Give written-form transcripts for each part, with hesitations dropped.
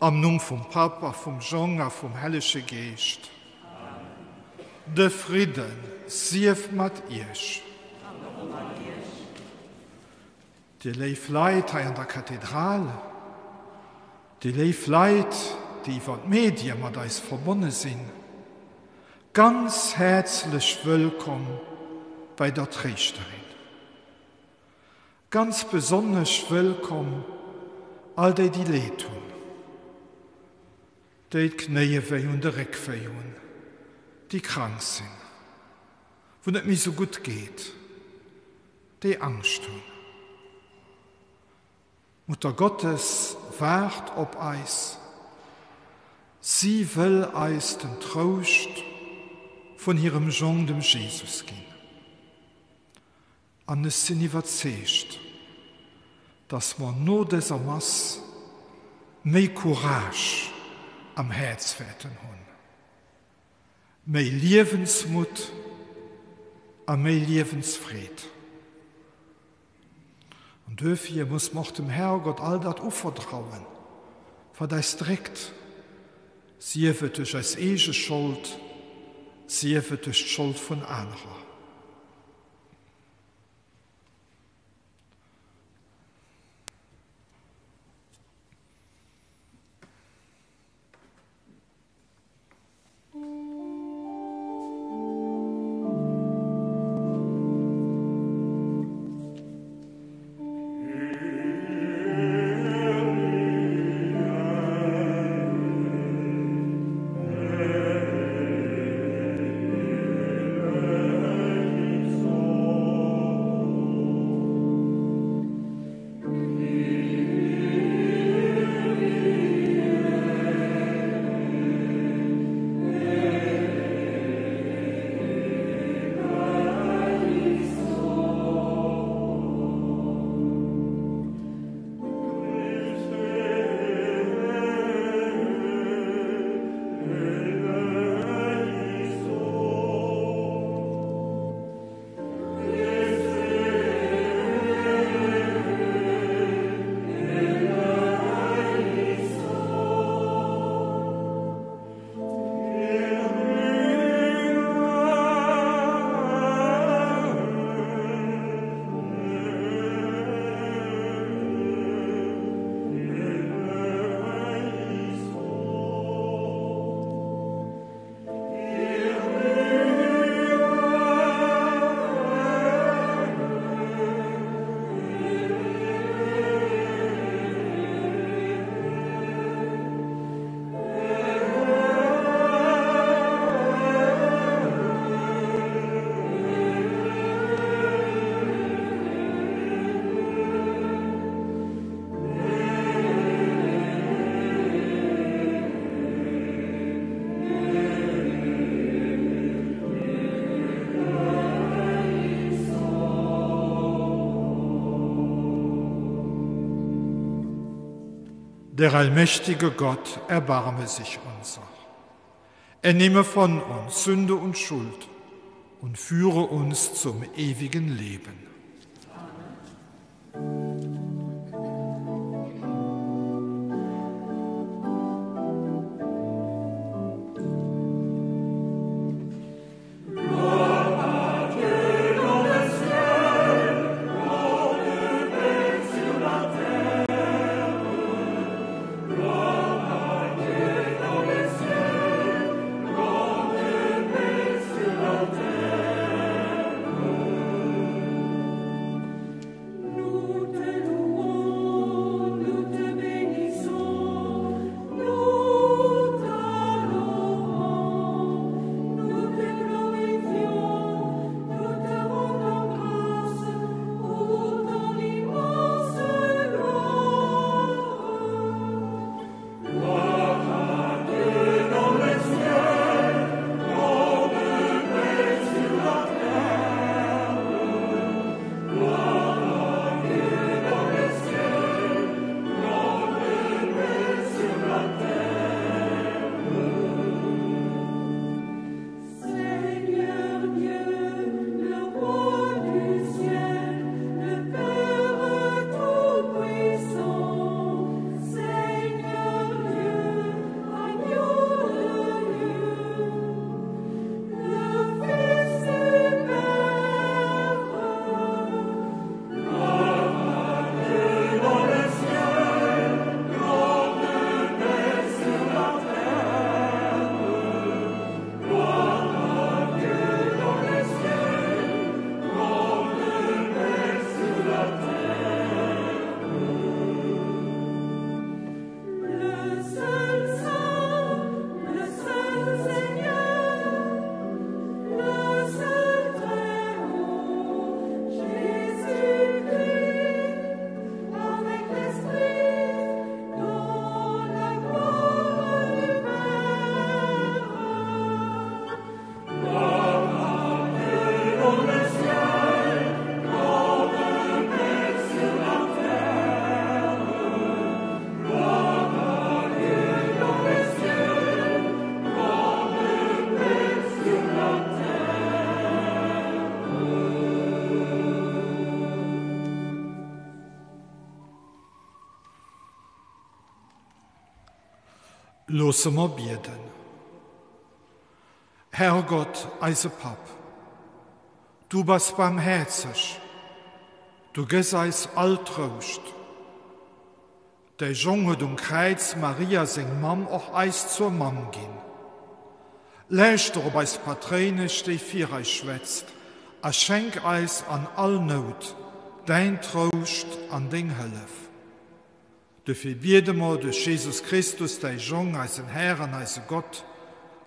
Am Numm vum Papp a vum Jong a vum Hellege Geescht. De Fridde sief mat iech. Dir léif Leit hei an der Kathedral, dir léif Leit, déi iwwer d'Medie mat eis verbonne sinn, ganz häerzlech wëllkomm bei der Tréischterin. Ganz besonnesch wëllkomm all déi, déi Leed hunn, déi d'Knéie wéi hunn, de Réck wéi hunn, déi krank sinn, wou net méi sou gutt geet, déi Angscht hunn. D'Mutter Gottes waart op eis. Si wëll eis den Trouscht vun hirem Jong, dem Jesus, ginn. An ech sinn iwwerzeegt, dass mer no dëser Mass méi Courage am Häerz wäerten hunn, méi Liewensmutt a méi Liewensfreed. An duerfir muss mer och dem Herrgott all dat uvertrauen, wat eis dréckt, sief et duerch eis eege Schold, sief et duerch d'Schold vun anerer. Der allmächtige Gott erbarme sich unser. Er nehme von uns Sünde und Schuld und führe uns zum ewigen Leben. Loosse mer bieden. Herrgott, eise Papp, du bass barmhäerzeg, du gëss eis all Trouscht. Däi Jong huet um Kräiz Maria, seng Mamm, och eis zur Mamm ginn. Lauschter op eis Patréinesch, déi fir eis schwätzt, a schenk eis an all Nout däin Trouscht an deng Hëllef. Dofir biede mer duerch Jesus Christus, däi Jong, eisen Här an eise Gott,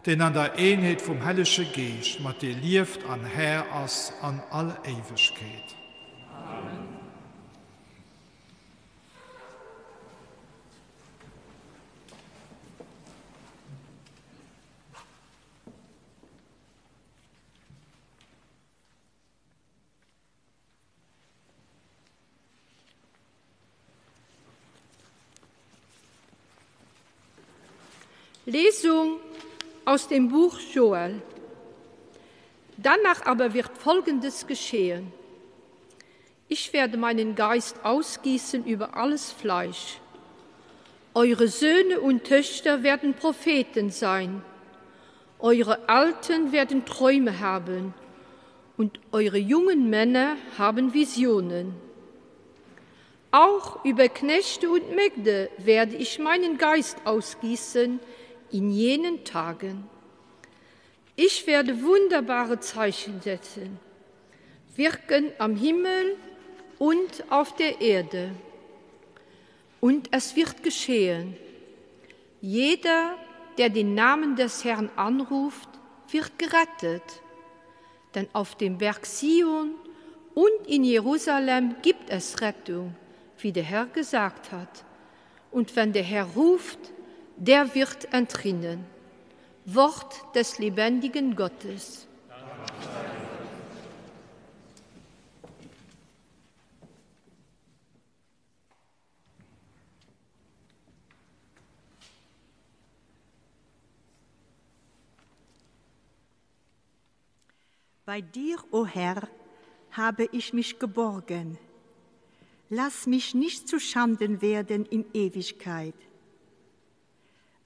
deen an der Eenheet vum Hellege Geescht mat dir lieft an Här ass an all Éiwegkeet. Amen. Lesung aus dem Buch Joel. Danach aber wird Folgendes geschehen. Ich werde meinen Geist ausgießen über alles Fleisch. Eure Söhne und Töchter werden Propheten sein. Eure Alten werden Träume haben und eure jungen Männer haben Visionen. Auch über Knechte und Mägde werde ich meinen Geist ausgießen in jenen Tagen. Ich werde wunderbare Zeichen setzen, wirken am Himmel und auf der Erde. Und es wird geschehen. Jeder, der den Namen des Herrn anruft, wird gerettet. Denn auf dem Berg Sion und in Jerusalem gibt es Rettung, wie der Herr gesagt hat. Und wenn der Herr ruft, der wird entrinnen. Wort des lebendigen Gottes. Bei dir, o Herr, habe ich mich geborgen. Lass mich nicht zu Schanden werden in Ewigkeit.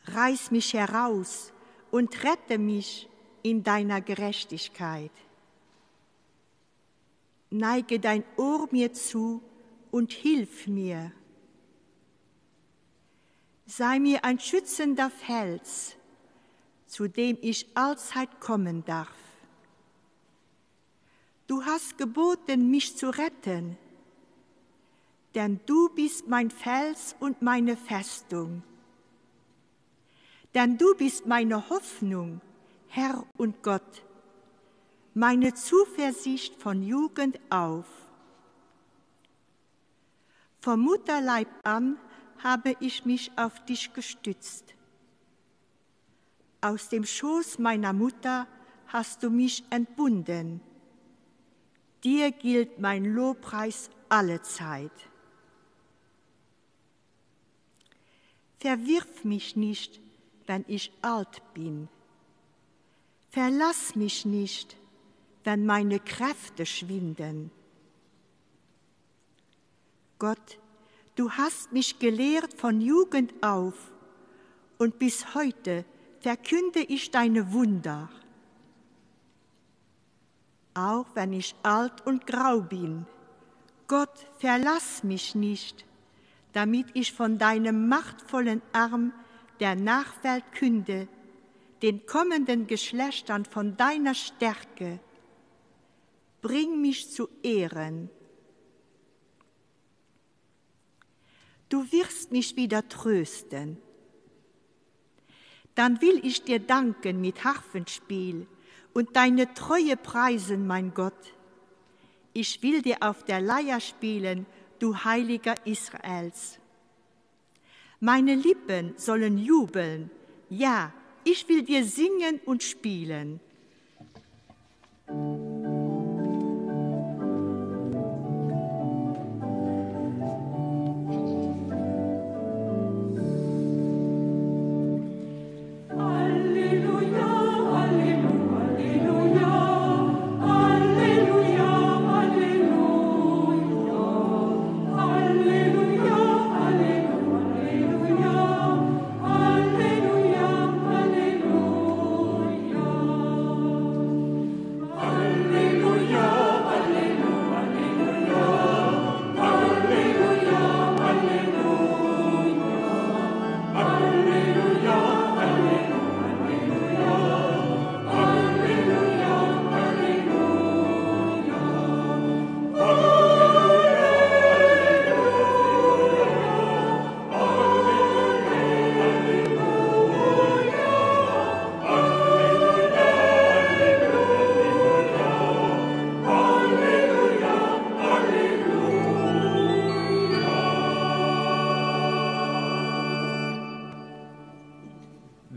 Reiß mich heraus und rette mich in deiner Gerechtigkeit. Neige dein Ohr mir zu und hilf mir. Sei mir ein schützender Fels, zu dem ich allzeit kommen darf. Du hast geboten, mich zu retten, denn du bist mein Fels und meine Festung. Denn du bist meine Hoffnung, Herr und Gott, meine Zuversicht von Jugend auf. Vom Mutterleib an habe ich mich auf dich gestützt. Aus dem Schoß meiner Mutter hast du mich entbunden. Dir gilt mein Lobpreis alle Zeit. Verwirf mich nicht, wenn ich alt bin. Verlass mich nicht, wenn meine Kräfte schwinden. Gott, du hast mich gelehrt von Jugend auf, und bis heute verkünde ich deine Wunder. Auch wenn ich alt und grau bin, Gott, verlass mich nicht, damit ich von deinem machtvollen Arm der Nachwelt künde, den kommenden Geschlechtern von deiner Stärke. Bring mich zu Ehren. Du wirst mich wieder trösten. Dann will ich dir danken mit Harfenspiel und deine Treue preisen, mein Gott. Ich will dir auf der Leier spielen, du Heiliger Israels. Meine Lippen sollen jubeln, ja, ich will dir singen und spielen. Musik.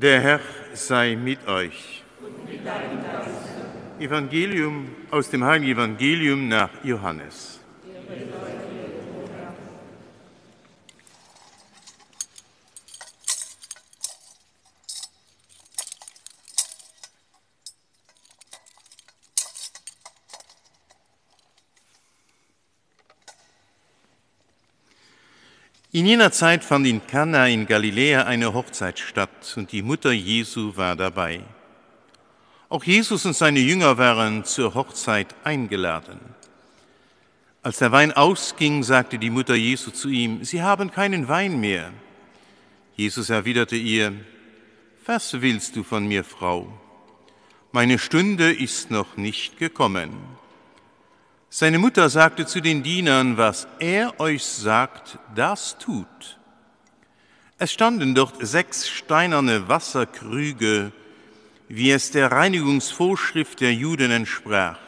Der Herr sei mit euch. Evangelium aus dem Heiligen Evangelium nach Johannes. In jener Zeit fand in Kana in Galiläa eine Hochzeit statt und die Mutter Jesu war dabei. Auch Jesus und seine Jünger waren zur Hochzeit eingeladen. Als der Wein ausging, sagte die Mutter Jesu zu ihm: Sie haben keinen Wein mehr. Jesus erwiderte ihr: Was willst du von mir, Frau? Meine Stunde ist noch nicht gekommen. Seine Mutter sagte zu den Dienern: Was er euch sagt, das tut. Es standen dort sechs steinerne Wasserkrüge, wie es der Reinigungsvorschrift der Juden entsprach.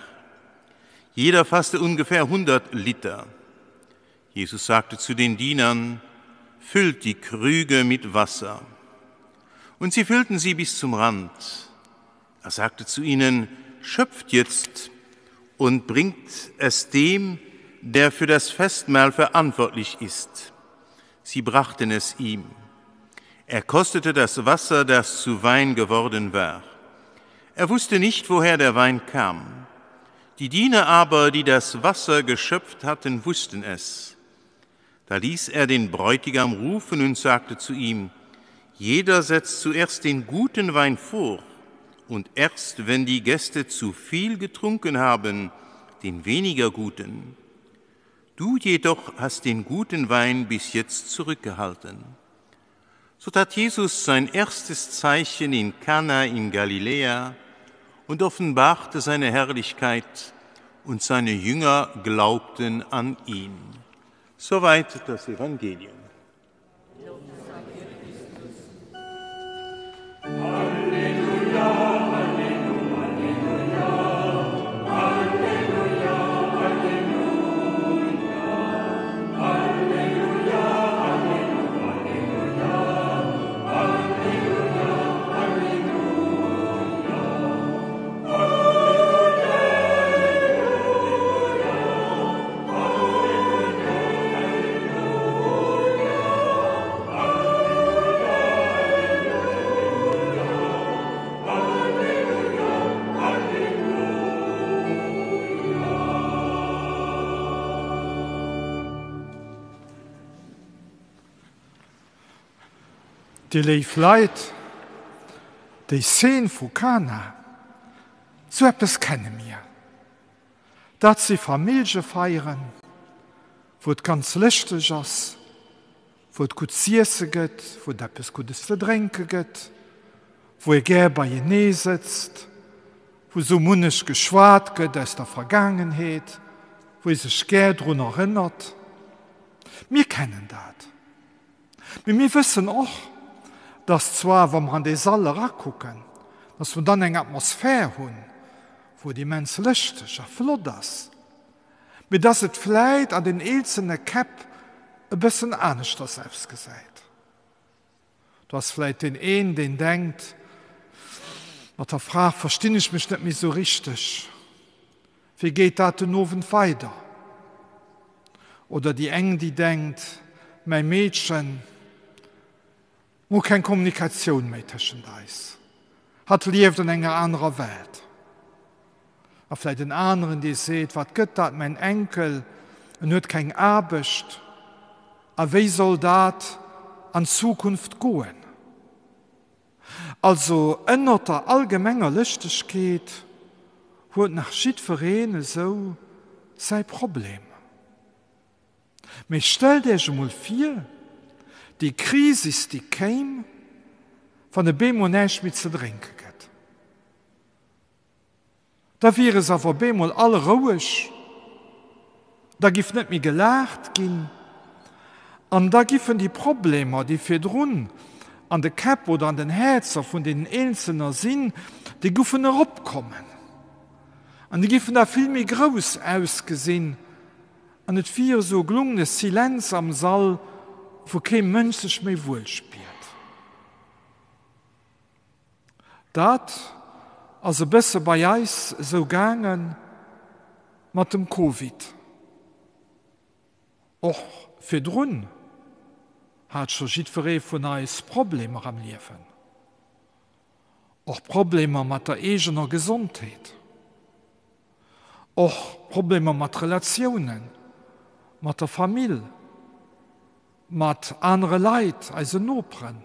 Jeder fasste ungefähr 100 Liter. Jesus sagte zu den Dienern: Füllt die Krüge mit Wasser. Und sie füllten sie bis zum Rand. Er sagte zu ihnen: Schöpft jetzt und bringt es dem, der für das Festmahl verantwortlich ist. Sie brachten es ihm. Er kostete das Wasser, das zu Wein geworden war. Er wusste nicht, woher der Wein kam. Die Diener aber, die das Wasser geschöpft hatten, wussten es. Da ließ er den Bräutigam rufen und sagte zu ihm: Jeder setzt zuerst den guten Wein vor, und erst wenn die Gäste zu viel getrunken haben, den weniger guten. Du jedoch hast den guten Wein bis jetzt zurückgehalten. So tat Jesus sein erstes Zeichen in Kana in Galiläa und offenbarte seine Herrlichkeit, und seine Jünger glaubten an ihn. Soweit das Evangelium. Dir léif Leit, déi Szen vu Kana, sou eppes kenne mir. Dat si Familljefeieren, wou et ganz lëschteg ass, wou et gutt z'iesse gëtt, wou et eppes Guddes ze drénke gëtt, wou ee gär beienee sëtzt, wou sou munnech geschwat gëtt aus der Vergaangenheet, wou ee sech gär drun erënnert. Mir kennen dat. Mee mir wëssen och, dass zwar, wa mer an dee Sall erakucken, dass mer dann eng Atmosphär hunn, wou et immens lëschteg a flott ass, mee dass et vläit an den eenzelne Käpp e bëssen aneschters ausgesäit. Do ass vläit deen een, deen denkt, Mat der Fra verstinn ech mech net méi esou richteg, wéi geet dat den Owend weider? Oder déi eng, déi denkt, Mäi Meedchen, mer hu keng Kommunikatioun méi tëschent eis, hatt lieft an enger anerer Welt. A vläit en aneren, dee seet, Wat gëtt dat, mäin Enkel, en huet keng Aarbecht, a wéi soll dat an Zukunft goen? Also ënnert der allgemenger Lëschtegkeet huet nach jiddwereen esou säi Problem. Mee stellt Iech emol vir, déi Krisis, déi kéim, wann e bemol näischt méi ze drénke gëtt. Da wiere se awer op eemol all roueg, da giff net méi gelaacht ginn an da giffen déi Problemer, déi virdrun an de Käpp oder an den Häerzer vun deenen Eenzelner sinn, déi guffen eropkommen an déi giffen da vill méi grouss ausgesinn an et wier esou e gelungene Silenz am Sall, wou kee Mënsch sech méi wuel spiert. Dat ass e bësse bei eis esou gaange mat dem Covid. Och virdrun hat scho jiddweree vun eis Problemer am Liewen. Och Problemer mat der eegener Gesondheet. Och Problemer mat Relatiounen, mat der Famill, mat anere Leit, eisen Noperen.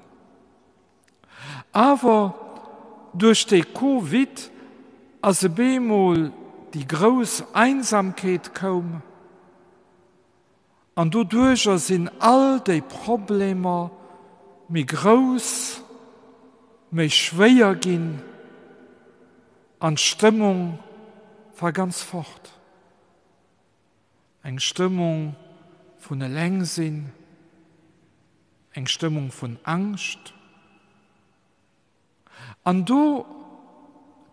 Awer duerch de Covid ass e beemol déi grouss Einsamkeet koum an doduercher sinn all déi Problemer méi grouss, méi schwéier ginn an d'Stëmmung war ganz fort. Eng Stëmmung vun Elengsinn, eng Stëmmung vun Angscht. An do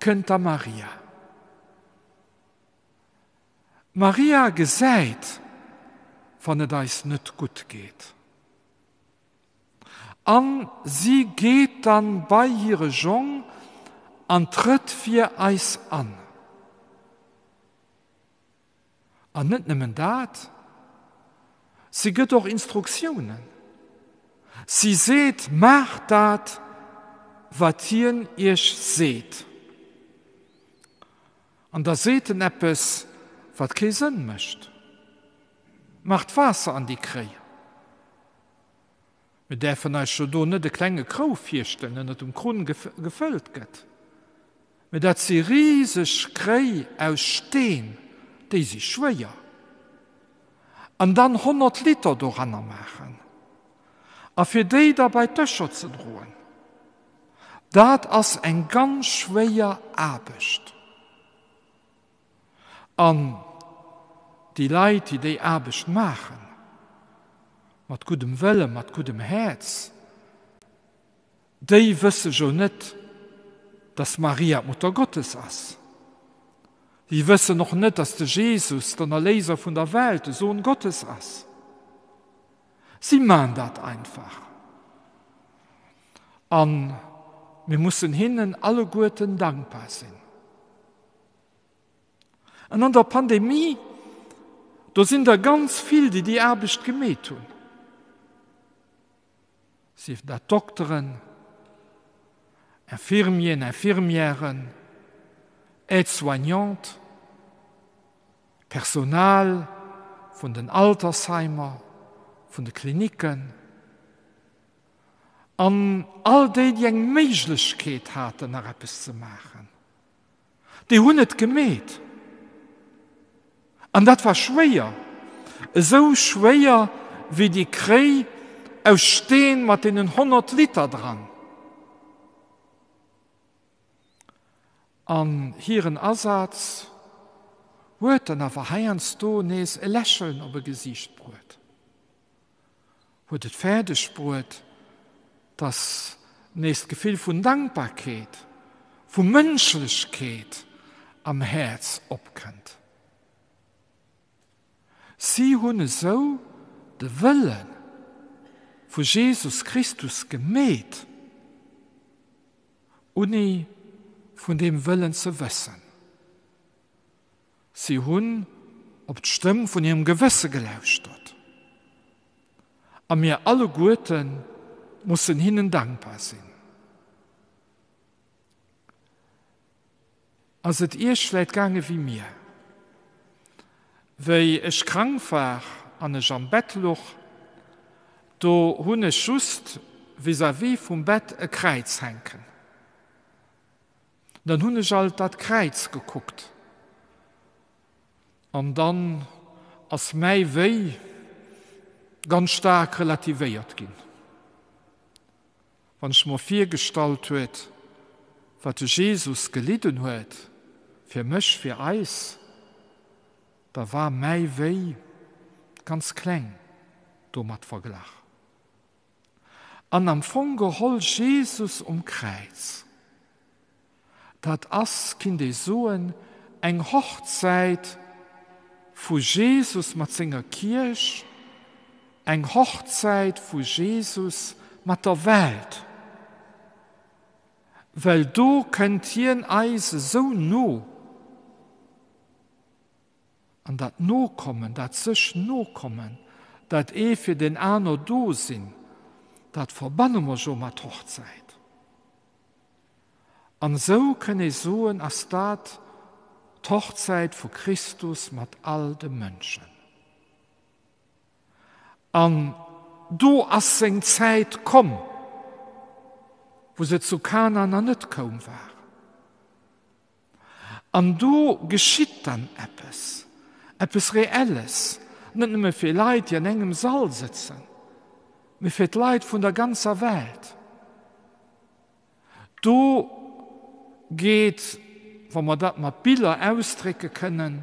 kënnt da Maria. D'Maria gesäit, wann et eis net gutt geet. An si geet dann bei hire Jong an trëtt fir eis an. An net nëmmen dat, si gëtt och Instruktiounen. Si seet, Maacht dat, wat hien iech seet. An da seet en eppes, wat kee Sënn mécht, Maacht Waasser an déi Kréi. Mir däerfen eis jo do net e klenge Krou virstellen, ënnert dem Krunn gefëllt gëtt, mä dat si riseg Kréi aus Steen, déi si schwéier. An dann 100 Liter doranner maachen a fir déi da bei d'Dëscher ze droen, dat ass eng ganz schwéier Aarbecht. An déi Leit, déi déi Aarbecht maachen, mat guddem Wëllen, mat guddem Häerz, déi wësse jo net, dass Maria d'Mutter Gottes ass. Si wëssen och net, dass de Jesus den Erléiser vun der Welt, de Sohn Gottes ass. Si maan dat einfach. A mir mussen hinnen alleguerten dankbar sinn. An an der Pandemie, do sinn der ganz vill, déi déi Aarbecht gemeet hunn, sief dat Dokteren, Infirmieren, Infirmièren, Aides-soignantes, Personal vun den Altersheimer, vun de Klinicken an all déi, déi eng Méiglechkeet haten, nach eppes ze maachen. Déi hunn et gemeet. An dat war schwéier, esou schwéier wéi déi Kréi aus Steen mat deenen 100 Liter dran. An hiren Asaz huet dann awer heiansdo nees e Lächeln op e Gesiicht bruet. Huet et fäerdeg bruet, dass nees d'Gefill vun Dankbarkeet, vu Mënschlechkeet am Häerz opkënnt. Si hunn esou de Wëlle vu Jesus Christus gemeet, unni vun deem Wëllen ze wëssen. Si hunn op d'Stëmm vun hirem Gewësse gelauschtert. A mir alleguerte mussen hinnen dankbar sinn. Ass et iech vläit gaange wéi mir? Wéi ech krank war an ech am Bett luch, do hunn ech just vis-à-vis vum Bett e Kräiz hänken. Dann hunn ech alt dat Kräiz gekuckt an dann ass mäi Wéi ganz staark relativéiert ginn. Wann ech mer virgestallt huet, wat de Jesus gelidden huet fir mech, fir eis, da war mäi Wéi ganz kleng domat verglach. An am Fong geholl Jesus um Kräiz, dat ass, kinnt ee soen, eng Hochzäit vu Jesus mat senger Kierch, eng Hochzäit vu Jesus mat der Welt. Well do kënnt hien eis esou no. An dat Nokommen, dat sech nokommen, dat ee fir deen aner do sinn, dat verbanne mer jo mat Hochzäit. An esou kënn ee soen, ass dat d'Hochzäit vu Christus mat all de Mënschen. An do ass seng Zäit komm, wou se zu Kana nach net koum war. An do geschitt dann eppes, eppes Reelles, net nëmme fir Leit, déi an engem Sall sëtzen, mee fir d'Leit vun der ganzer Welt. Do geet, wa mer dat mat Biller ausdrécke kënnen,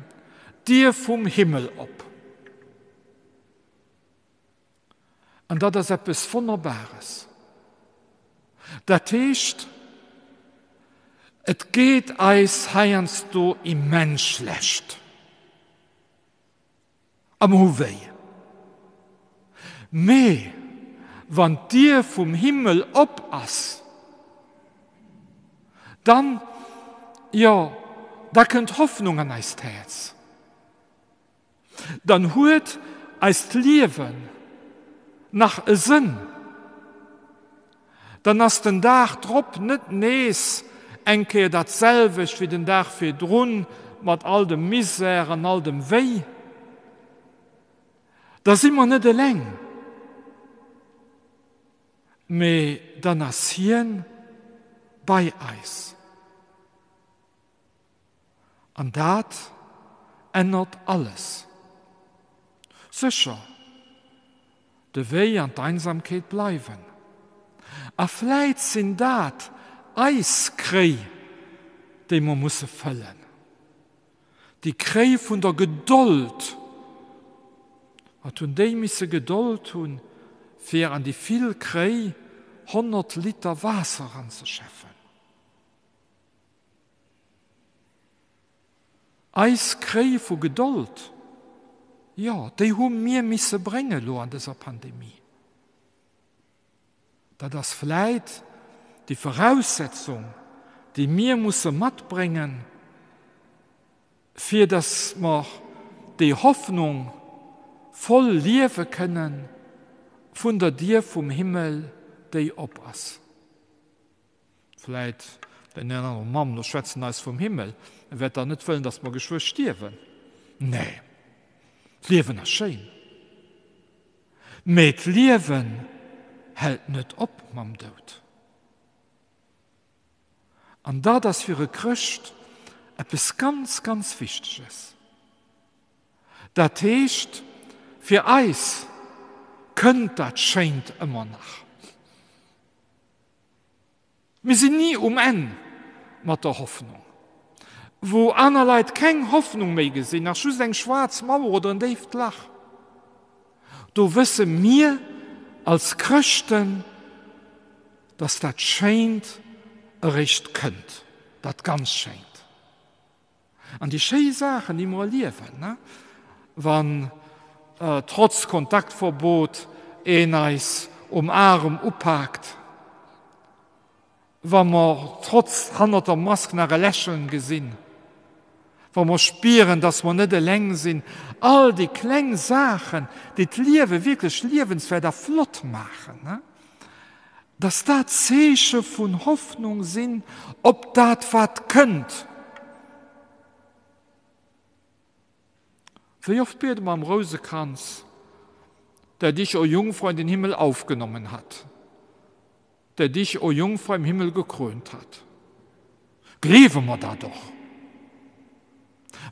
d'Dier vum Himmel op. An dat ass eppes Wonnerbares. Dat heescht, et geet eis heiansdo immens schlecht. A mer hu wéi. Mee wann d'Dier vum Himmel op ass, dann, jo, da kënnt Hoffnung an eist Häerz. Dann huet eist Liewen nach e Sënn. Dann ass den Dag drop net nees eng Kéier dat selwecht wéi den Dag virdrun, mat all dem Misär an all dem Wéi. Da si mer net eleng, mee dann ass hien bei eis. An dat ännert alles. Sécher, de Wéi an d'Einsamkeet bleiwen. A vläit sinn dat eis Kréi, déi mer musse fëllen. Déi Kréi vun der Gedold. Wat hunn déi misse Gedold hunn, fir an déi vill Kréi 100 Liter Waasser eranzeschäffen. Eis Kréi vu Gedold, jo, déi hu mir misse brénge lo an dëser Pandemie. Dat ass vläit déi Voraussetzung, déi mir musse matbréngen, fir datt mer déi Hoffnung voll liewe kënnen vun der Dier vum Himmel, déi op ass. Vläit den een anere Mann, lo schwätzen eis vum Himmel, e wäert dann net wëllen, datt mer geschwë stierwen. Nee, d'Liewen ass schéin, mee d'Liewen hält net op mam Doud. An dat ass fir e Chrëscht eppes ganz, ganz Wichteges. Dat heescht, fir eis kënnt dat Schéint ëmmer nach. Mir sinn ni um Enn mat der Hoffnung. Wou aner Leit keng Hoffnung méi gesinn, nach just eng schwaarz Mauer oder en déift Lach, do wësse mir als Chrëschten, dass dat Schéint eréischt kënnt, dat ganz Schéint. An déi schéi Saachen, déi mer erliewen, wann trotz Kontaktverbot een eis um Arem upaakt, wa mer trotz hannert der Mask nach e Lächeln gesinn, wa mer spieren, dass mer net eleng sinn, all déi kleng Saachen, déi d'Liewe wierklech liewenswäert a flott maachen, dass dat Zeeche vun Hoffnung sinn op dat, wat kënnt. Wéi oft biede mer am Rousekranz, der dich, o Jungfrau, in den Himmel aufgenommen hat, der dich, o Jungfrau, im Himmel gekrönt hat. Gleewe mer dat och?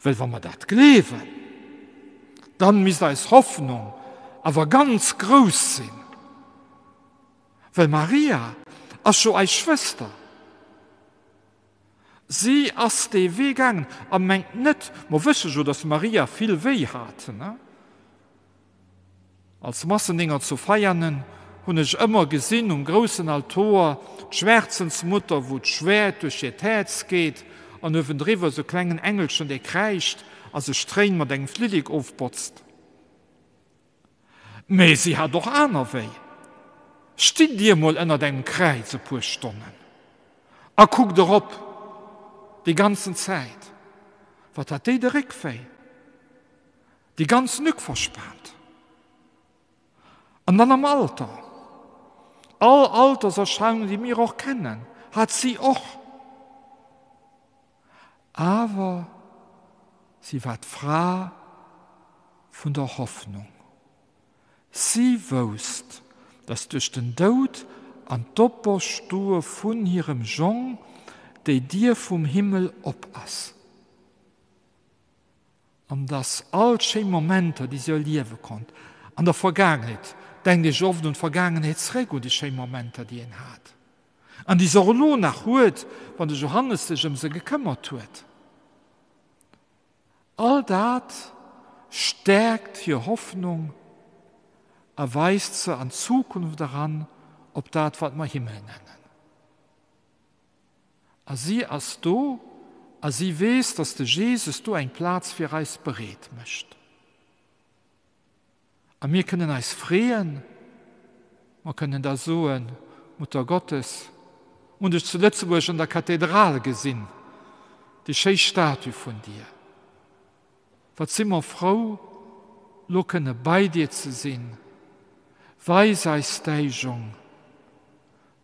Well wa mer dat gleewen, dann misst eis Hoffnung awer ganz grouss sinn, well Maria ass jo eis Schwëster. Si ass dee Wee gaangen a mengt net, mer wësse jo, dass Maria vill wéi hat, ne? Als Massendénger zu Veianen hunn ech ëmmer gesinn um groussen Altoer d'Schwärzensmutter, wou d'Schwäert duerch hiert Häerz geet an uewendriwwer esou klengen Engelchen, dee kräischt a sech d'Tréin mat engem Flillik ofbotzt. Mee si hat och aner Wéi. Stitt dir mol ënnert engem Kräiz e puer Stonnen. A kuckt erop déi ganzen Zäit. Wat hat déi de Réckwéi? Déi ganz Nück verspaant. An dann am Alter. All Alterserscheinungen, déi mir och kennen, hat si och. Awer si war d'Fra vun der Hoffnung. Si wousst, datt duerch den Doud an d'Operstoe vun hirem Jong déi Dier vum Himmel op ass. An datt all d'schéi Momenter, déi si erliewe konnt an der Vergaangenheet, denkt Iech oft un d'Vergaangenheet zréck, un déi schéi Momenter, déi een hat, an déi se och elo nach huet, wann de Johannes sech ëm se gekëmmert huet. All dat stäerkt hir Hoffnung a weist se an d'Zukunft eran, op dat, wat mer Himmel nennen. A si ass do a si weess, dass de Jesus do eng Plaz fir eis bereet mécht. A mir kënnen eis freeën, mer kënnen da soen, Mutter Gottes, hunn dech zu Lëtzebuerg an der Kathedral gesinn, déi schéi Statue vun dir. Wat si mer frou, lo kënne bei dir ze sinn. Weis eis däi Jong,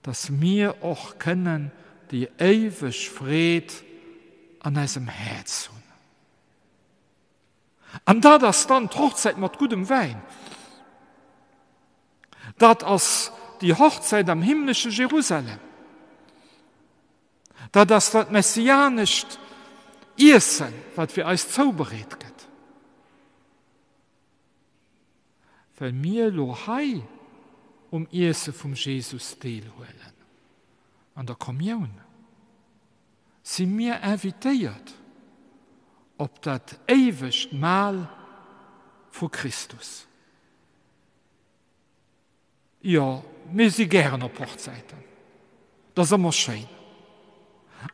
dass mir och kënnen déi éiweg Freed an eisem Häerz hunn. An dat ass dann d'Hochzäit mat guddem Wäin. Dat ass déi Hochzäit am himmlesche Jerusalem. Dat ass dat messianescht Iessen, wat fir eis zoubereet gëtt. Well mir elo hei um Iesse vum Jesus deelhuelen, an der Kommioun, si mir invitéiert op dat éiwegt Mahl vu Christus. Jo, mir si gären op Hochzäiten, dat ass ëmmer schéin.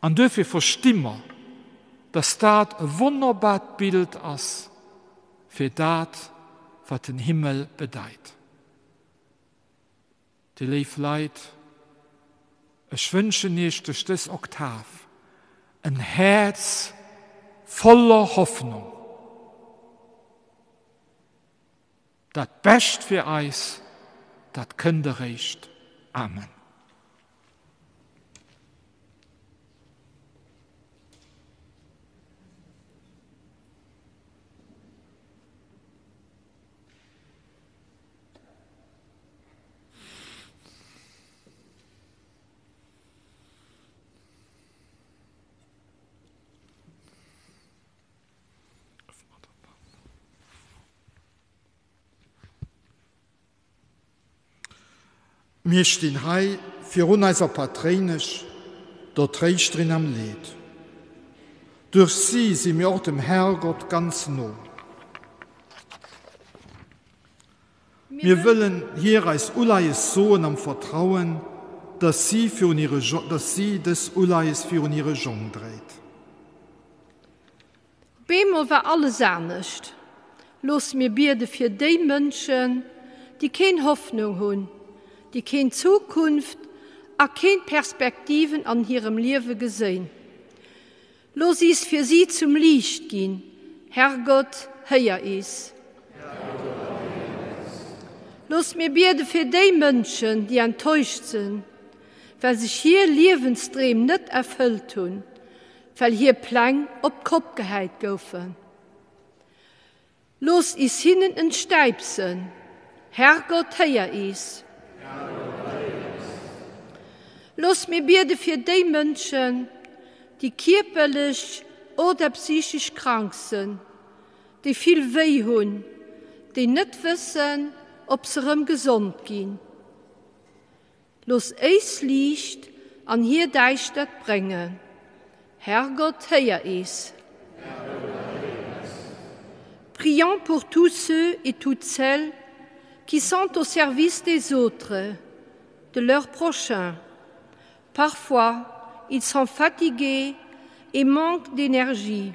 An duerfir versti mer, dass dat e wonnerbart Bild ass fir dat, wat den Himmel bedeit. Dir léif Leit, ech wënschen Iech duerch dës Oktav en Häerz voller Hoffnung. Dat Bescht fir eis, dat kënnt eréischt. Amen. Mir stinn hei virun eiser Patréinesch, der Tréischterin am Leed. Duerch si si mir och dem Herrgott ganz no. Mir wëllen hir eis Uleies soen am Vertrauen, dass si virun hire, dass si dës Uleies virun hire Jong dréit. Op eemol war alles anescht. Loosse mir biede fir déi Mënschen, déi keen Hoffnung hunn, déi keen Zukunft a keen Perspektiven an hirem Liewe geséin. Looss is fir si zum Liicht ginn, Herrgott, héier is. Loosse mir biede fir déi Mënschen, déi enttäuscht sinn, well sech hir Liewensdreem net erfëllt hunn, well hir Pläng op d'Kopp gehäit goufen. Looss is hinnen en stäipsen, Herrgott, héier is. Looss mir biede fir déi Mënschen, déi kierperlech oder psychesch krank sënn, déi vill wéi hunn, déi net wëssen, ob se rëm gesond ginn. Looss éis Liicht an hir Däischtert bréngen. Herrgott, héier is. Prions pour tous ceux et toutes celles qui sont au service des autres, de leurs prochains. Parfois, ils sont fatigués et manquent d'énergie,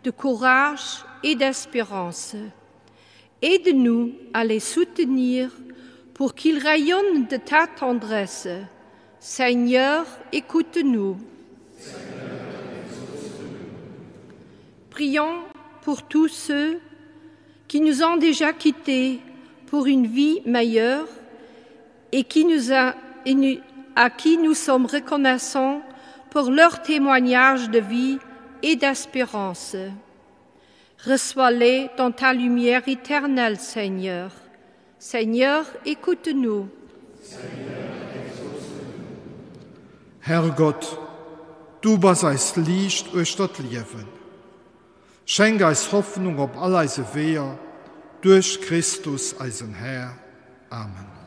de courage et d'espérance. Aide-nous à les soutenir pour qu'ils rayonnent de ta tendresse. Seigneur, écoute-nous. Prions pour tous ceux qui nous ont déjà quittés pour une vie meilleure et qui nous a, et à qui nous sommes reconnaissants pour leur témoignage de vie et d'espérance. Reçois-les dans ta lumière éternelle, Seigneur. Seigneur, écoute-nous. Herrgott, du bass eist Liicht uechter d'Liewen. Schenk eis Hoffnung op all eise Weeër, duerch Christus eisen Här. Amen.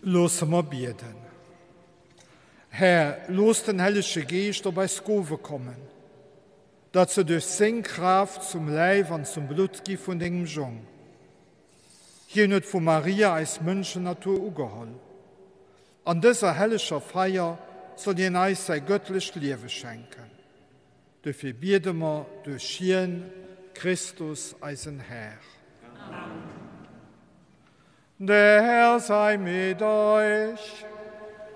Loosse mer bieden. Här, looss den Hellege Geescht op eis Gowe kommen, datt se duerch seng Kraaft zum Läif an zum Blutt gi vun dengem Jong. Hien huet vu Maria eis Mënschennatur ugeholl. An dëser helleger Feier soll hien eis säi gëttlecht Liewe schenken. Dofir biede mer duerch hien, Christus eisen Här. Amen. Der Herr sei mit euch.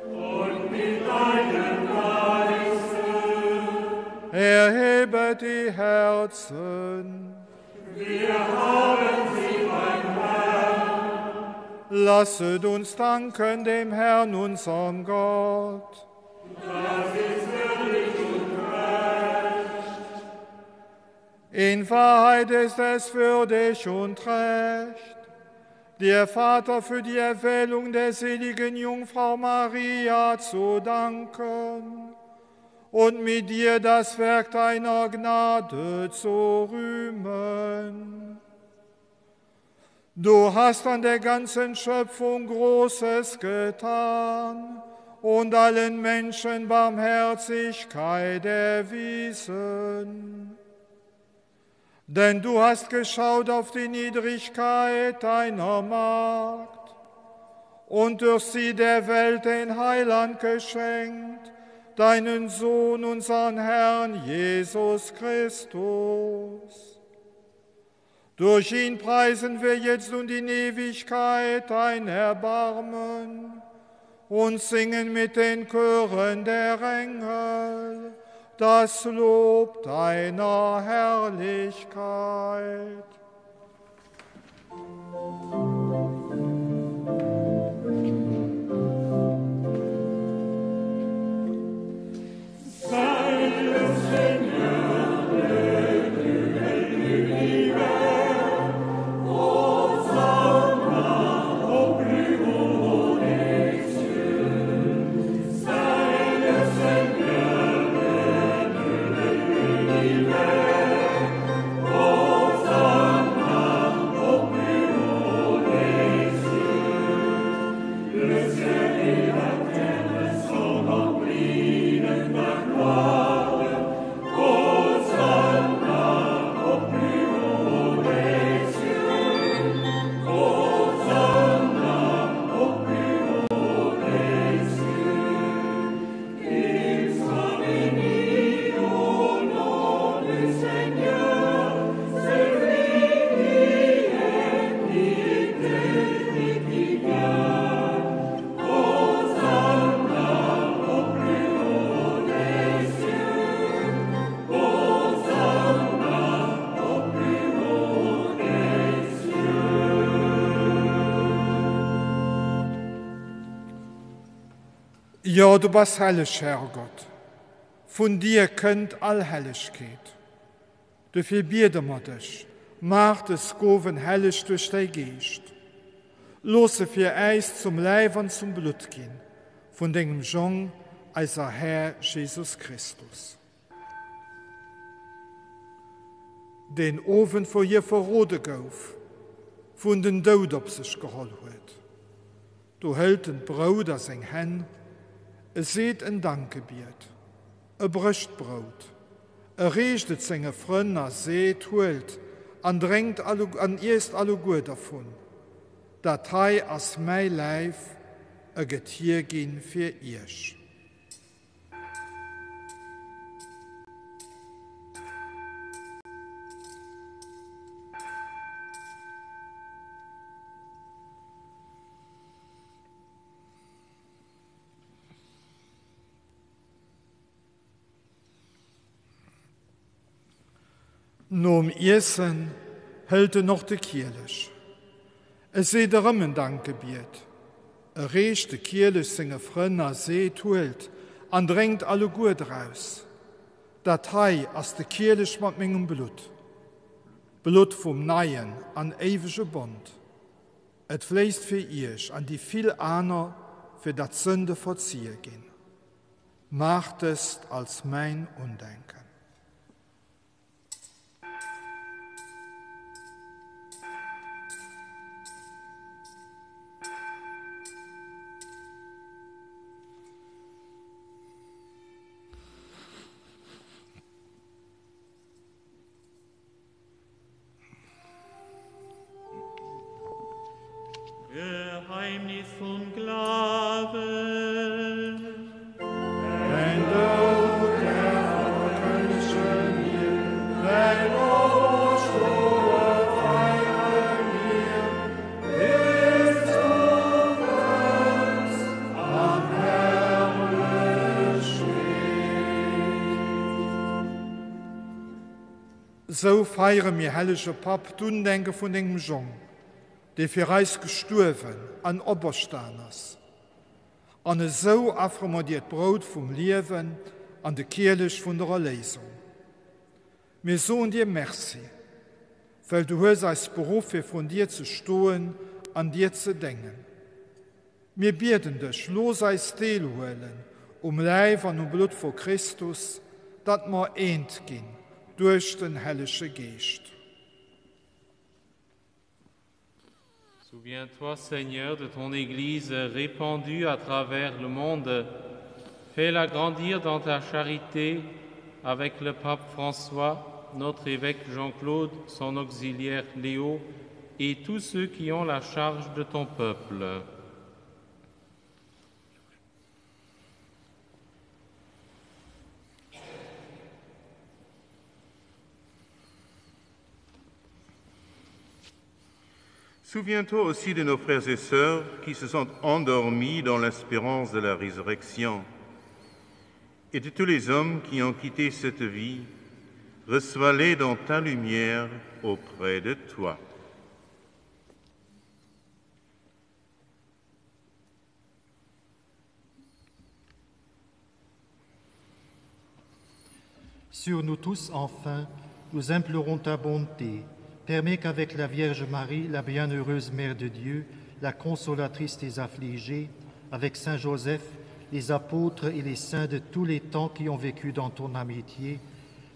Und mit deinem Geiste. Erhebet die Herzen. Wir haben sie beim Herrn. Lasset uns danken dem Herrn, unserem Gott. Das ist würdig und recht. In Wahrheit ist es würdig und recht, dir Vater für die Erwählung der seligen Jungfrau Maria zu danken und mit dir das Werk deiner Gnade zu rühmen. Du hast an der ganzen Schöpfung Großes getan und allen Menschen Barmherzigkeit erwiesen. Denn du hast geschaut auf die Niedrigkeit deiner Magd und durch sie der Welt den Heiland geschenkt, deinen Sohn, unseren Herrn Jesus Christus. Durch ihn preisen wir jetzt und in Ewigkeit dein Erbarmen und singen mit den Chören der Engel das Lob deiner Herrlichkeit. Jo, du bass helleg, Herrgott, vun dir kënnt all Hellegkeet. Dofir biede mer dech, Maach dës Gowen helleg duerch däi Geescht. Looss se fir äis zum Läif an zum Blutt ginn vun dengem Jong, eiser Här Jesus Christus. Deen Owend, wou hie verrode gouf, wou en den Doud op sech geholl huet, do hëlt en d'Brout a seng Hänn, e seet en Dankgebiet, e brécht d'Brout, e reecht et senge Frënn a seet, Huelt an drénkt an iesst alleguer dervun, dat hei ass mäi Läif, e gëtt hierginn fir iech. Nom Iessen hëlt en och de Kielech. E seet erëm en Dankgebiet. E reecht de Kielech senge Frënn a seet, Huelt an drénkt alleguer draus. Dat hei ass de Kielech mat mengem Blutt, d'Blutt vum neien an éiwege Bond. Et fléisst fir iech an déi vill aner, fir datt d'Sënde verzie ginn. Maacht dëst als mäin Undenken. vum Glawen. Däin Doud, Här, verkënnege mir, däin Operstoe feiere mir, bis du kënns an Herrlechkeet. Sou feiere mir, hellege Papp, d'Undenke vun dengem Jong, dee fir eis gestuerwen an operstan ass. An esou affere mer dir d'Brout vum Liewen an de Kielech vun der Erléisung. Mir soen dir Merci, well du hues eis beruff fir vrun dir ze stoen an dir ze déngen. Mir bieden dech, looss eis deelhuelen um Läif an um Blutt vu Christus, datt mer eent ginn duerch den Hellege Geescht. Souviens-toi, Seigneur, de ton Église répandue à travers le monde. Fais-la grandir dans ta charité avec le pape François, notre évêque Jean-Claude, son auxiliaire Léo et tous ceux qui ont la charge de ton peuple. Souviens-toi aussi de nos frères et sœurs qui se sont endormis dans l'espérance de la résurrection et de tous les hommes qui ont quitté cette vie, reçois-les dans ta lumière auprès de toi. Sur nous tous, enfin, nous implorons ta bonté. Permets qu'avec la Vierge Marie, la bienheureuse Mère de Dieu, la consolatrice des affligés, avec Saint Joseph, les apôtres et les saints de tous les temps qui ont vécu dans ton amitié,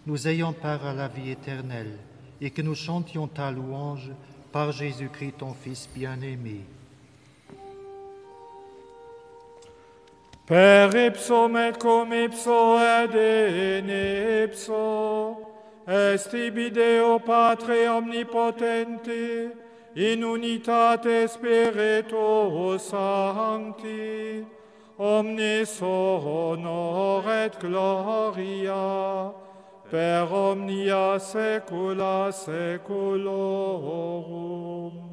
nous ayons part à la vie éternelle et que nous chantions ta louange par Jésus-Christ, ton Fils bien-aimé. Per ipsum et cum ipso et in ipso est ibi Deo Patre omnipotenti in unitate Spiritus Sancti omnis honor et gloria per omnia saecula saeculorum.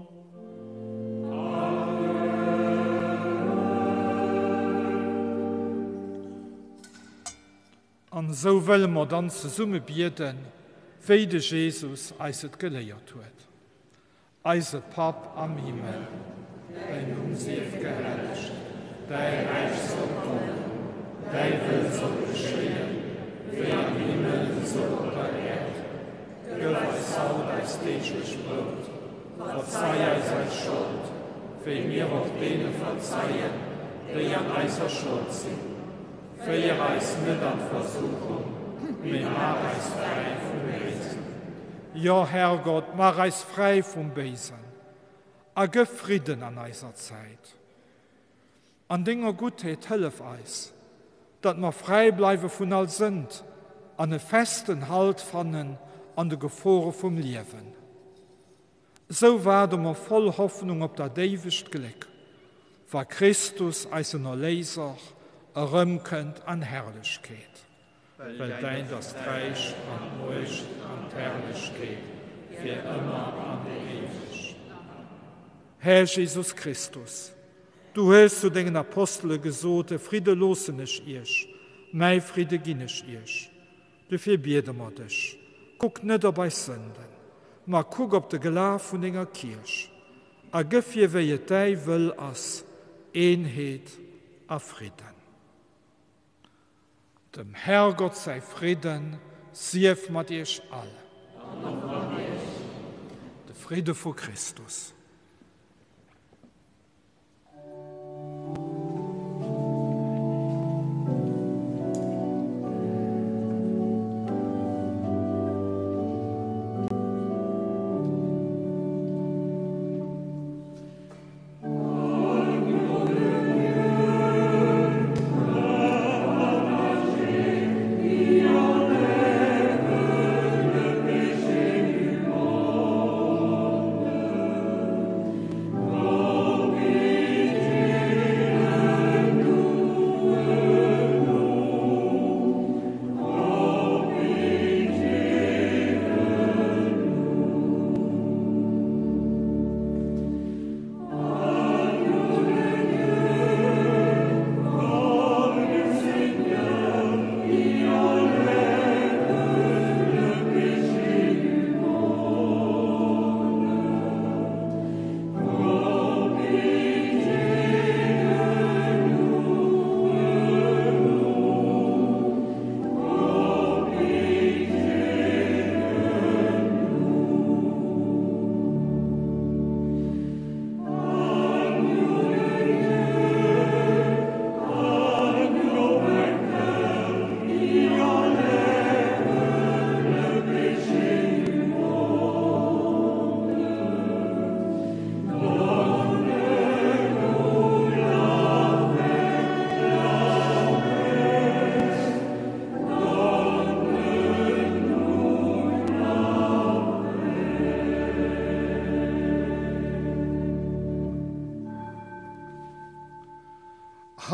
An esou wëlle mer dann zesumme bieden, wéi de Jesus eis et geléiert huet. Eise Papp am Himmel, däin Numm sief gehellegt, däi Räich soll kommen, däi Wëll soll geschéien, wéi am Himmel esou op der Äerd. Gëff eis haut eist deeglech Brout. Verzei eis eis Schold, wéi mir och deene verzeien, déi an eiser Schold sinn. Féier eis net an d'Versuchung, mee maach eis fräi vum Béisen. Jo, Herrgott, maach eis fräi vum Béisen a gëff Fridden an eiser Zäit. An denger Guttheet hëllef eis, datt mer fräi bleiwe vun all Sënd an e festen Halt fannen an de Gefore vum Liewen. Esou waarde mer voll Hoffnung op dat éiwegt Gléck, wa Christus, eisen Erléiser, erëmkënnt an Herrlechkeet. Well däint ass d'Räich an d'Muecht an d'Herrlechkeet fir ëmmer an éiweg. Här Jesus Christus, du hues zu dengen Apostele gesot, De Fridde loossen ech iech, mäi Fridde ginn ech iech. Dofir biede mer dech, kuck net op eis Sënden, ma kuck op de Glaf vun denger Kierch a gëff hir, wéi et däi Wëll ass, Eenheet a Fridden. Dem Herrgott säi Fridden sief mat iech all. An och mat iech. De Fridde vu Christus.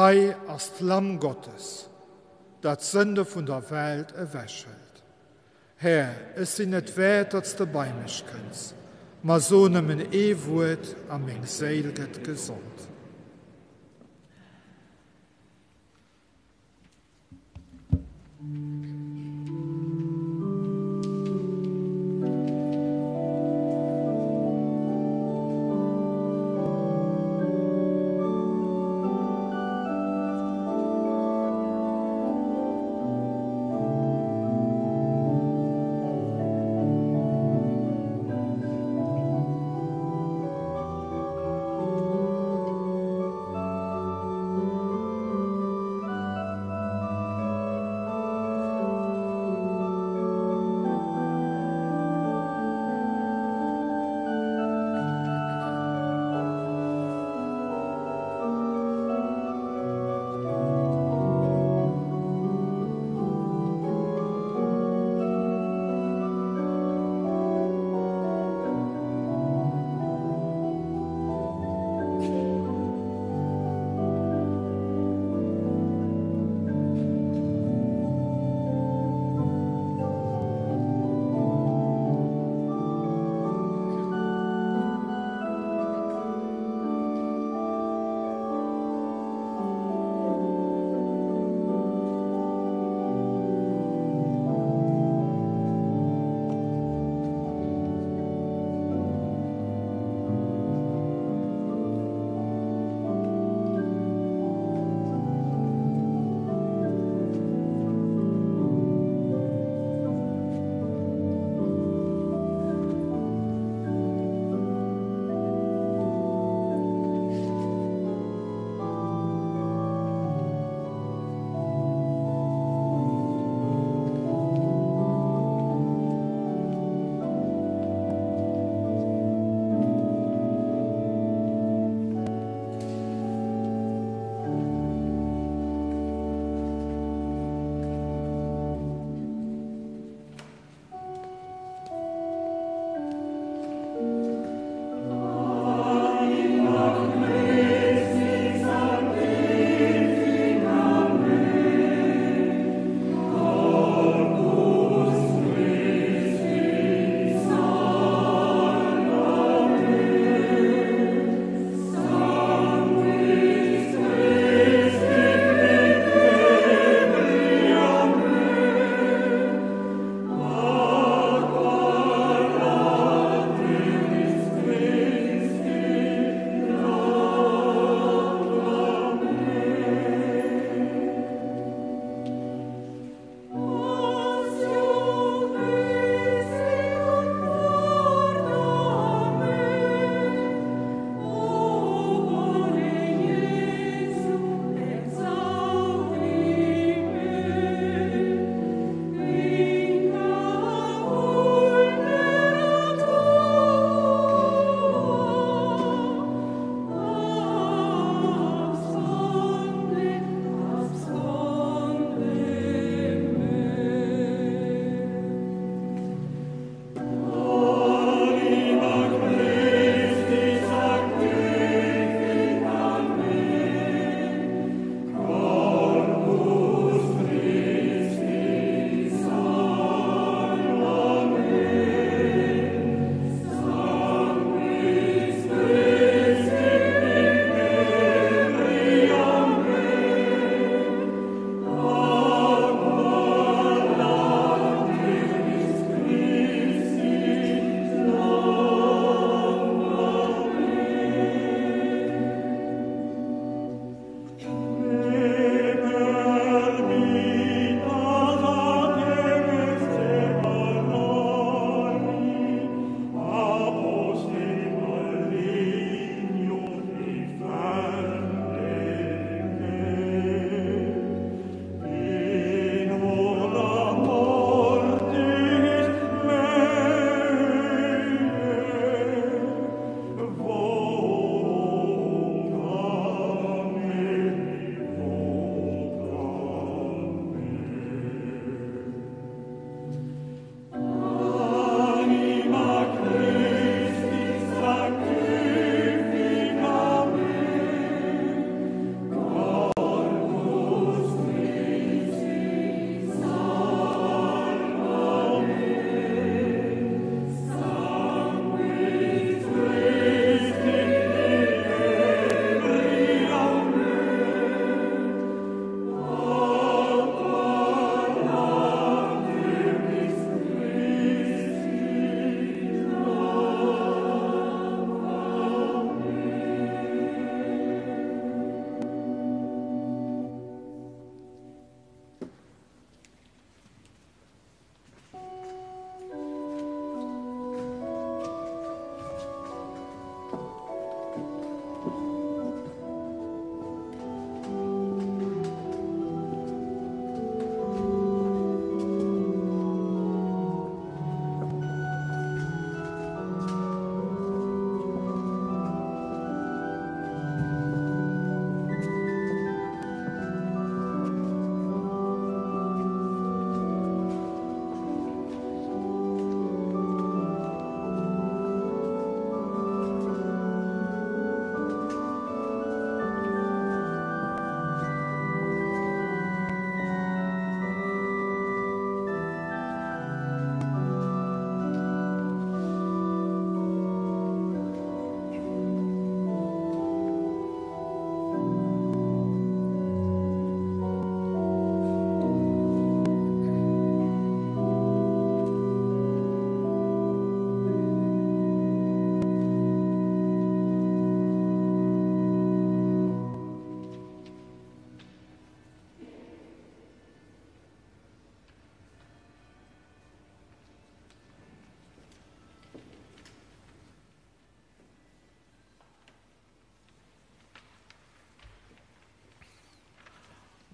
Hei ass d'Lamm Gottes, dat d'Sënde vun der Welt ewechhëlt. Här, ech sinn net wäert, datt s de bei mech kënns, ma so nëmmen ee Wuert, a meng Séil gëtt gesond.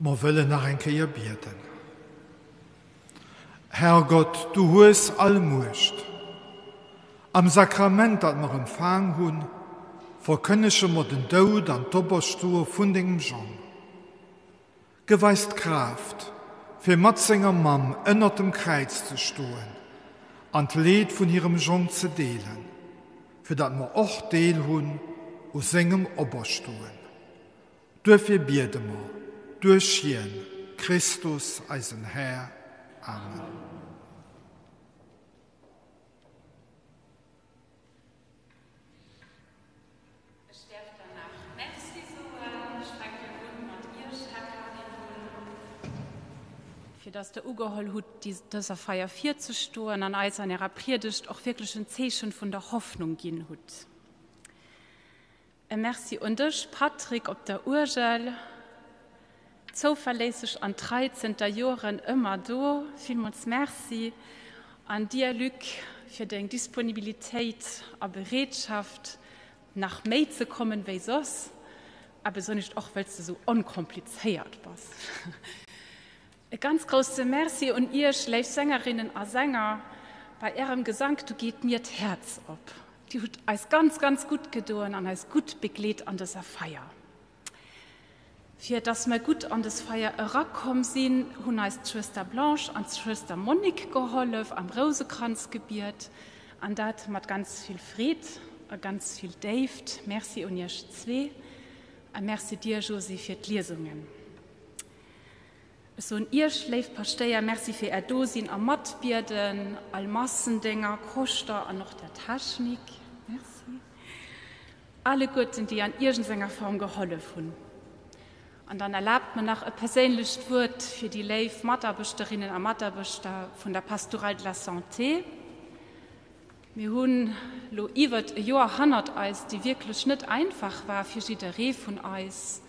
Mer wëllen nach eng Kéier bieden. Herrgott, du hues all Muecht. Am Sakrament, dat mer empfaang hunn, verkënnege mer den Doud an d'Operstoe vun dengem Jong. Gëff eis d'Kraaft, fir mat senger Mamm ënnert dem Kräiz ze stoen an d'Leed vun hirem Jong ze deelen, fir datt mer och Deel hunn u sengem Operstoen. Duerfir biede mer duerch hien, Christus, eisen Här. Amen. Ech däerf dann nach Merci soen. Ech fänken un mat Iech, Här Kardinol, fir dass Der ugeholl hutt, dëser Feier virzestoen an eis an Ärer Priedegt och wierklech en Zeechen vun der Hoffnung ginn hutt. E Merci un dech, Patrick, op der Uergel, zouverléisseg an trei zënter Joren ëmmer do. Villmools Merci. An dir, Luc, fir deng Disponibilitéit a Bereetschaft, nach méi ze kommen wéi soss, a besonnescht och wëlls de sou onkomplizéiert bass. E ganz grousse Merci un Iech, léif Sängerinnen a Sänger, bei Ärem Gesank, do geet mir d'Häerz op. Dir hutt eis ganz, ganz gutt gedoen an eis gutt begleet an dëser Feier. Fir dass mer gutt an des Feier erakomm sinn, hunn eis d'Schwëster Blanche an d'Schwëster Monique gehollef am Rousekranzgebiet, an dat mat ganz vill Freed a ganz vill Déift. Merci un iech zwee a Merci dir, Josy, fir d'Liesungen. Ech soen Iech, léif Paschtéier, Merci fir Är Dosinn a Matbieden, all Massendénger, Koschter an och der Technik. Merci alleguerten, déi an iergendsenger Form gehollef hunn. An dann erlaabt mer nach e perséinlecht Wuert fir déi léif Mataarbechterinnen a Mataarbechter vun der Pastorale de la Santé. Mir hunn elo iwwert e Joer hannert eis, déi wierklech net einfach war fir jidderee vun eis.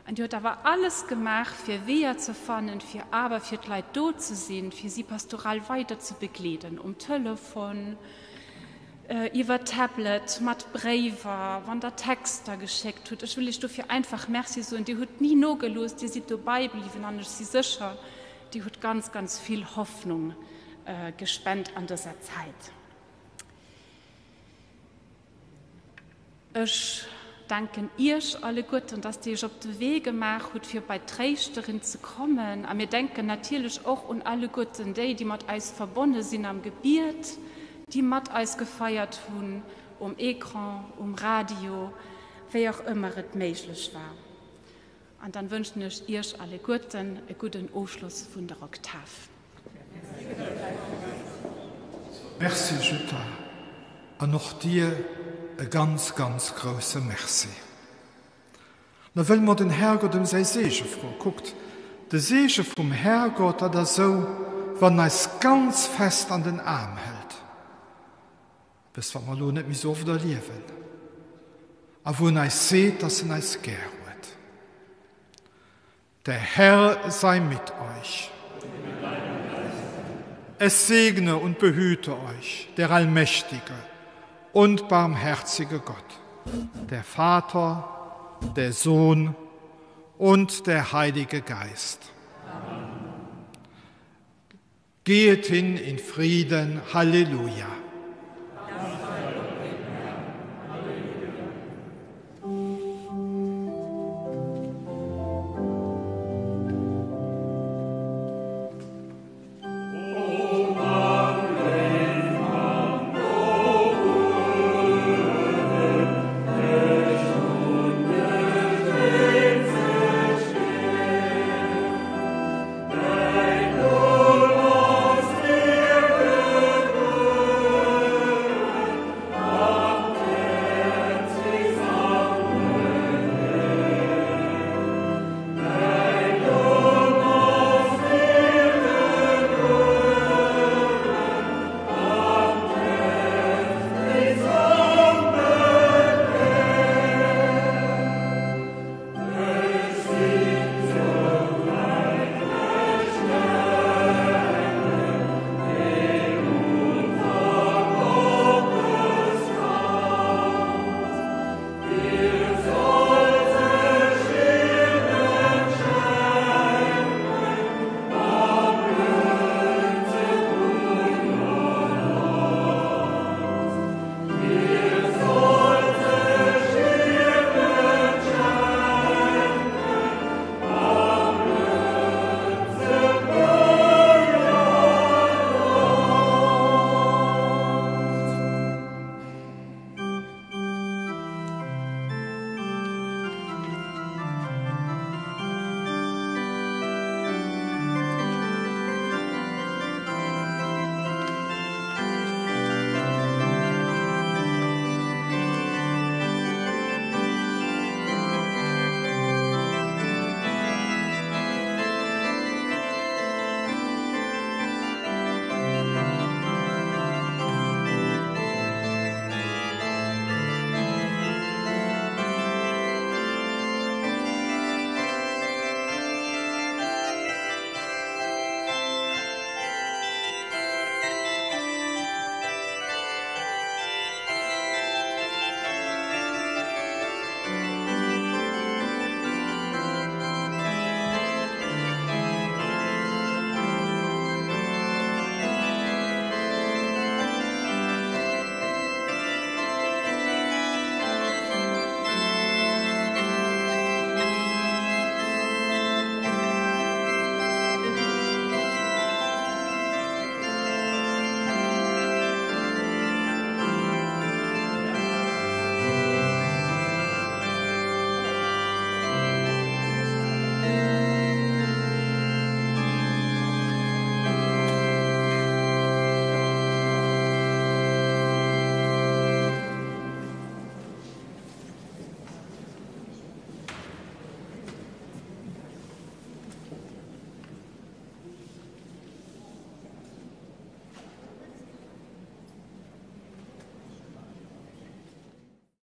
An Dir hutt awer alles gemaach, fir Weeër ze fannen, fir awer fir d'Leit do ze sinn, fir si pastoral weider ze begleeden, um Telefon, iwwer Tablet, mat Bréiwer, wann Der Texter geschéckt hutt. Ech wëll Iech dofir einfach Merci soen. Dir hutt ni nogelooss, Dir sidd dobäi bliwwen an ech si sécher, Dir hutt ganz, ganz vill Hoffnung gespent an dëser Zäit. Ech danken Iech alleguerten, dass Dir Iech op de Wee gemaach hutt, fir bei d'Tréischterin ze kommen. A mir denken natierlech och un alleguerten déi, déi mat eis verbonne sinn am Gebiet, déi mat eis gefeiert hunn, um Ecran, um Radio, wéi och ëmmer et méiglech war. An dann wënschen ech Iech alleguerten e gudden Ofschloss vun der Oktav. Merci Jutta, an och dir e ganz ganz grousse Merci. Da wëlle mer den Herrgott ëm säi Seege froen. Kuckt, de Seege vum Herrgott, dat ass esou, wann en eis ganz fest an den Aarm hëlt. Eppes wat mer elo net méi sou oft erliewen a wou en eis seet, dass en eis gär huet. Der Herr sei mit euch. Es segne und behüte euch der allmächtige und barmherzige Gott, der Vater, der Sohn und der Heilige Geist. Amen. Gehet hin in Frieden, Halleluja.